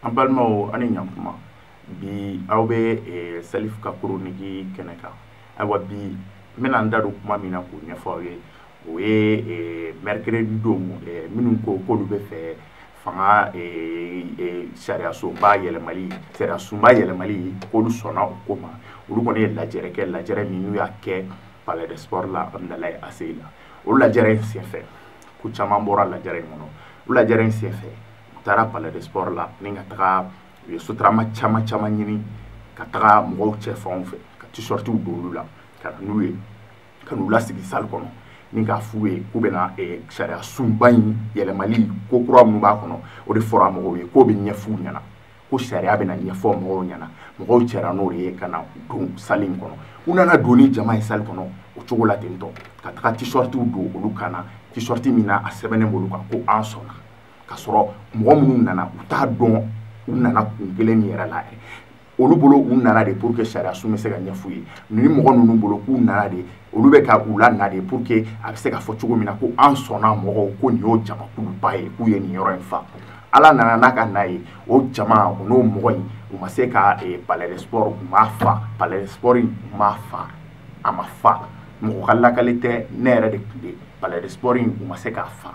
An balimaw, ani ɲankuma. Bi aw bɛ Salif ka chronique kɛnɛ kan. Ayiwa, bi n bɛna n da don kuma min na k'o ɲɛfɔ aw ye, o ye mercredi don, minnu ko k'olu bɛ fɛ fanga sariyasunba yɛlɛmali, sariyasunba yɛlɛmali, k'olu sɔnna o ko ma. Olu kɔni ye lajɛrɛ kɛ, lajɛrɛ min n'u y'a kɛ Palais de Sport la, Amudalayi ACI la. O lajɛrɛ in senfɛ, ko caman bɔra lajɛrɛ in kɔnɔ. O lajɛrɛ in senfɛ, u taara Palais de Sport la ni ka taga, u ye sotarama caman caman ɲini ka taga mɔgɔw cɛ fanw fɛ, ka t-shirtiw don olu la, ka na n'u ye, ka n'u lasigi salle kɔnɔ ni k'a f'u ye k'u bɛna sariya sunba in yɛlɛmali ko kura minnu b'a kɔnɔ, o de fɔra mɔgɔw ye k'o bɛ ɲɛf'u ɲɛna, ko sariya bɛna ɲɛfɔ mɔgɔw ɲɛna. Mɔgɔw cɛra n'o de ye ka na don salle in kɔnɔ. U nana don ni jama ye salle kɔnɔ o cogo la ten tɔ, ka taga t-shirtiw don olu kan na, t-shirt min na a sɛbɛnnen b'olu kan ko an sɔnna, k'a sɔrɔ mɔgɔ minnu nana, u t'a dɔn u nana kun kelen min yɛrɛ la yɛrɛ. Olu bolo, u nana de pour que sariya sun bɛ se ka ɲɛf'u ye. Ni mɔgɔ ninnu bolo k'u nana de, olu bɛ ka u la na de pour que a bɛ se ka fɔ cogo min na ko an sɔnna mɔgɔw, ko nin y'o jamakuluba ye, k'u ye nin yɔrɔ in fa. Ala nana n'a ka na ye, o jama o n'o mɔgɔ in, u ma se ka Palais de Sport, u m'a fa. Palais de Sport in, u m'a fa, a ma fa. Mɔgɔ ka lakali tɛ, ne yɛrɛ de tun bɛ Palais de Sport in, u ma se k'a fa.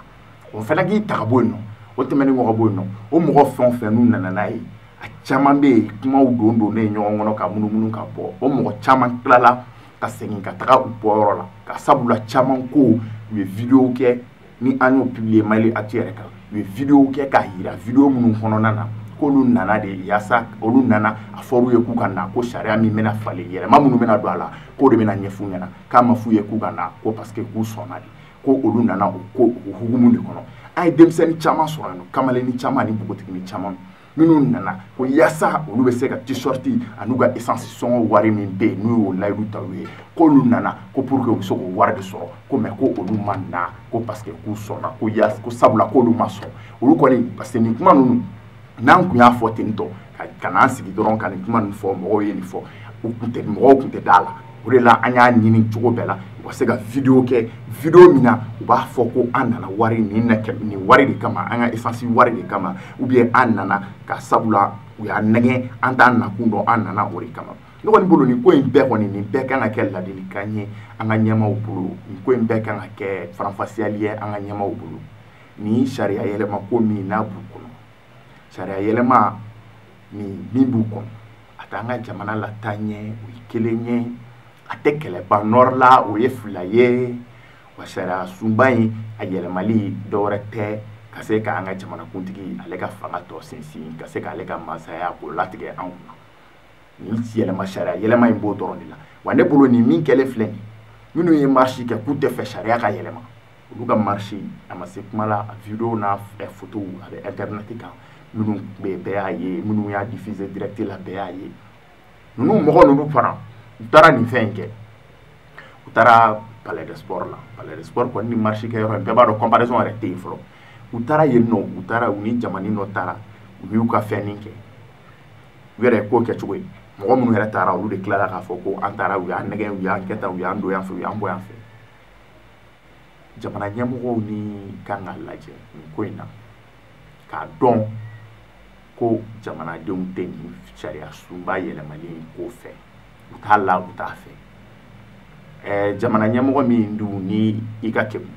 O fana k'i ta ka bɔ yen nɔ, o tɛmɛnen kɔ ka bɔ yen nɔ, o mɔgɔ fɛn o fɛn n'u nana n'a ye, a caman bɛ yen, kumaw don donnen ɲɔgɔn kɔnɔ ka munumunu ka bɔ. O mɔgɔ caman tilala ka segin ka taga u bɔyɔrɔ la, ka sabula caman ko u ye vidéo kɛ ni an y'o publier Mali Actu yɛrɛ kan. U ye vidéo kɛ k'a yira, vidéo minnu kɔnɔna na k'olu nana de yaasa, olu nana, a fɔr'u ye k'u ka na, ko sariya min bɛna falen, yɛlɛma minnu bɛna don a la, k'o de bɛna ɲɛf'u ɲɛna, k'a ma f'u ye k'u ka na ko parce que k'u sɔnna de, ko olu nana o ko o hukumu de kɔnɔ. An ye denmisɛnnin caman sɔrɔ yen nɔ, kamalennin caman ani npogotiginin caman minnu nana ko yaasa olu bɛ se ka t-shirt an'u ka essence sɔngɔ wari min bɛ yen, n'u y'o layidu ta u ye, k'olu nana ko pour que u bɛ se k'o wari de sɔrɔ, ko mais ko olu ma na ko parce que k'u sɔnna, ko yaasa, ko sabula k'olu ma sɔn. Olu kɔni, parce que nin kuma ninnu, n'an kun y'a fɔ ten tɔ ka n'an sigi dɔrɔn ka nin kuma ninnu fɔ, mɔgɔw ye nin fɔ, u kun tɛ, mɔgɔw kun tɛ da la. O de la an y'a ɲini cogo bɛɛ la u ka se ka vidéo kɛ, vidéo min na u b'a fɔ ko an nana wari nin na, nin wari de kama, an ka essence wari de kama, ou bien an nana ka sabula u y'an nɛgɛn, an t'an nakun dɔn, an nana o de kama. Ne kɔni bolo, nin ko in bɛɛ kɔni, nin bɛɛ kan ka kɛ ladilikan ye an ka ɲɛmaaw bolo. Nin ko in bɛɛ kan ka kɛ faranfasiyali ye an ka ɲɛmaaw bolo. Nin sariya yɛlɛma ko min n'a b'u kɔnɔ, sariya yɛlɛma nin min b'u kɔnɔ, a t'an ka jamana lataa ɲɛ, o ye kelen ye. A tɛ kɛlɛba nɔrɔ la, o ye fila ye. Wa sariya sunba in a yɛlɛmali dɔwɛrɛ tɛ ka se k'an ka jamanakuntigi ale ka fanga tɔ sinsin, ka se k'ale ka masaya k'o latigɛ anw kunna. Nin yɛlɛma, sariya yɛlɛma in b'o dɔrɔn de la. Wa ne bolo, nin min kɛlen filɛ nin, minnu ye marche kɛ k'u tɛ fɛ sariya ka yɛlɛma, olu ka marche a ma se kuma la. A vidéo n'a photo a bɛ internet kan, minnu bɛ bɛɛ y'a ye, minnu y'a diffuser direct la, bɛɛ y'a ye. Ninnu mɔgɔ ninnu fana, u taara nin fɛn in kɛ, u taara Palais de Sport la. Palais de Sport kɔni ni marche kɛ yɔrɔ in, bɛɛ b'a dɔn comparaison yɛrɛ tɛ yen fɔlɔ. U taara yen nɔ, u taara, u ni jamani dɔ taara, u y'u ka fɛn nin kɛ, u yɛrɛ ye ko kɛ cogo ye. Mɔgɔ minnu yɛrɛ taara, olu de tilala k'a fɔ ko an taara, u y'an nɛgɛn, u y'an kɛ tan, u y'an don yan fɛ, u y'an bɔ yan fɛ. Jamana ɲɛmɔgɔw ni kan ka lajɛ nin ko in na k'a dɔn ko jamanadenw tɛ nin sariya sunba yɛlɛmali in ko fɛ, u t'a la, u t'a fɛ. Jamana ɲɛmɔgɔ min dun ni i ka kɛmu,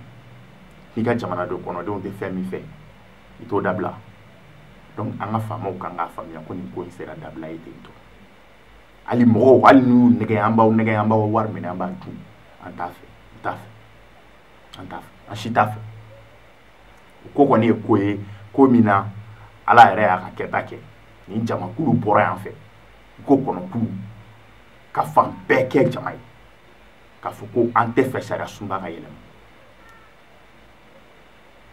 n'i ka jamanadenw kɔnɔdenw tɛ fɛn min fɛ, i t'o dabila. Donc an ka faamaw kan k'a faamuya ko nin ko in sera dabila ye ten tɔ. Hali mɔgɔw, hali n'u nɛgɛ, an b'aw nɛgɛ, an b'aw wari minɛ, an b'a dun, an t'a fɛ, u t'a fɛ, an t'a fɛ, an si t'a fɛ. O ko kɔni ye ko ye, ko min na Ala yɛrɛ y'a ka kɛta kɛ. Nin jamakulu bɔra yan fɛ ko kɔnɔkulu ka fan bɛɛ kɛ jama ye k'a fɔ ko an tɛ fɛ sariya sunba ka yɛlɛma.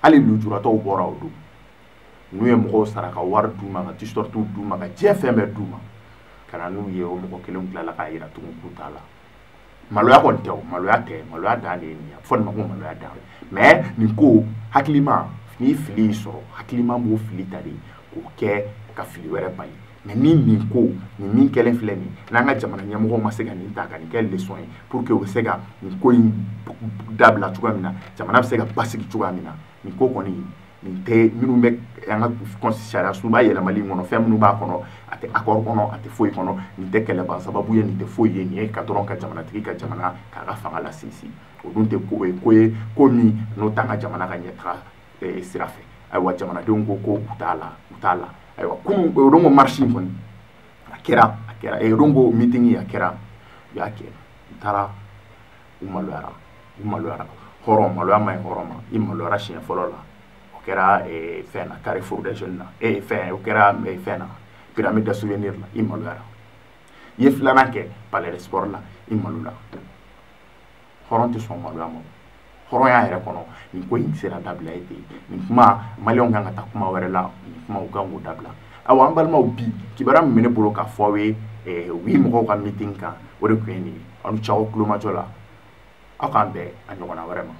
Hali lujuratɔw bɔra o don, n'u ye mɔgɔw sara ka wari d'u ma, ka t-shirtiw d'u ma, ka diɲɛ fɛn bɛɛ d'u ma, ka na n'u ye. O mɔgɔ kelenw tilala k'a yira tugun k'u t'a la. Maloya kɔni tɛ, o maloya tɛ, maloya dan de ye nin ye. A bɛ fɔ nin ma ko maloya dan. Mais nin ko hakilima, ni fili y'i sɔrɔ, hakilima b'o fili ta de k'o kɛ ka fili wɛrɛ bali. Mais ni nin ko nin min kɛlen filɛ nin, n'an ka jamana ɲɛmɔgɔw ma se ka nin ta ka nin kɛ leçon ye pour que u bɛ se ka nin ko in dabila cogoya min na, jamana bɛ se ka basigi cogoya min na, nin ko kɔni Nin tɛ minnu bɛ an ka sariya sunba yɛlɛmali in kɔnɔ, fɛn minnu b'a kɔnɔ, a tɛ accord kɔnɔ, a tɛ foyi kɔnɔ. Nin tɛ kɛlɛban sababu ye, nin tɛ foyi ye. Nin ye ka dɔrɔn ka jamanatigi ka jamana k'a ka fanga la sinsin. O dun tɛ ko ye, ko ye ko min n'o t'an ka jamana ka ɲɛtaga sira fɛ. Ayiwa, jamanadenw ko ko u t'a la, u t'a la. Ayiwa, kunun o don ko marche in kɔni a kɛra, a kɛra o don ko meeting a kɛra, u y'a kɛ, u taara, u maloyara, u maloyara. Hɔrɔn maloya ma ɲi hɔrɔn ma. I maloyara siɲɛ fɔlɔ la, o kɛra fɛn na, Carrefour des Jeunes na, fɛn o kɛra fɛn na, Pyramide des Souvenirs la, i maloyara. I ye filanan kɛ Palais de Sport la, i malola. Hɔrɔn tɛ sɔn maloya ma hɔrɔnya yɛrɛ kɔnɔ. Nin ko in sera dabila ye ten. Nin kuma, maliyɛnw kan ka taa kuma wɛrɛ la. Nin kuma, u kan k'o dabila. Awa, an balimaw, bi kibaruya min bɛ ne bolo k'a fɔ aw ye oui mɔgɔw ka meeting kan, o de tun ye nin ye. Aw ni ce aw kulomajɔ la. Aw k'an bɛn a ɲɔgɔnna wɛrɛ ma.